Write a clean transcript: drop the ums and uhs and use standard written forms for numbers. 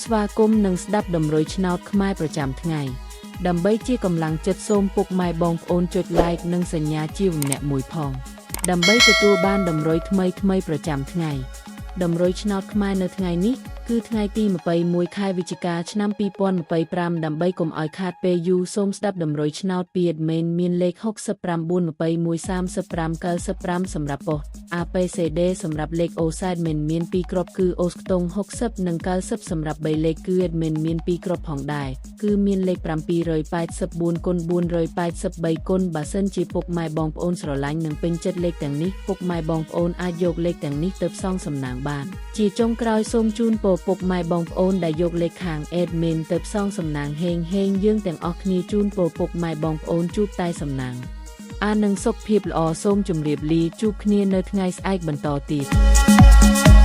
ស្វាគមន៍និងស្ដាប់តម្រុយឆ្នោតខ្មែរប្រចាំថ្ងៃដើម្បីជាកម្លាំងចិត្តសូមពុកម៉ែបងប្អូនចុច Like និងសញ្ញាជាវម្នាក់មួយផងដើម្បីទទួលបានតម្រុយថ្មីៗប្រចាំថ្ងៃតម្រុយឆ្នោតខ្មែរនៅថ្ងៃនេះគឺថ្ងៃទី21ខែវិច្ឆិកាឆ្នាំ2025ដើម្បីកុំឲ្យខាតពេលយូរសូមស្ដាប់តម្រុយឆ្នោតពី admin មានលេខ69 21 35 95សម្រាប់ប៉ុស្តិ៍ APCD សម្រាប់លេខអូសែតមិនមាន2គ្រាប់គឺអូសខ្ទង់60និង90សម្រាប់3លេខគឺ admin មាន2គ្រាប់ផងដែរគឺមានលេខ784គុណ483គុណបើសិនជាពុកម៉ែបងប្អូនស្រឡាញ់និងពេញចិត្តលេខទាំងនេះពុកម៉ែបងប្អូនអាចយកលេខទាំងនេះទៅផ្សងសំណាងបានជាចុងក្រោយសូមជូនពរពុកម៉ែបងប្អូនដែលយកលេខខាង admin ទៅផ្សងសំណាងហេងហេងយើងទាំងអស់គ្នាជូនពរពុកម៉ែបងប្អូនជួបតែសំណាងអានឹងសុខភាពល្អសូមជម្រាបលាជួបគ្នានៅថ្ងៃស្អែកបន្តទៀត។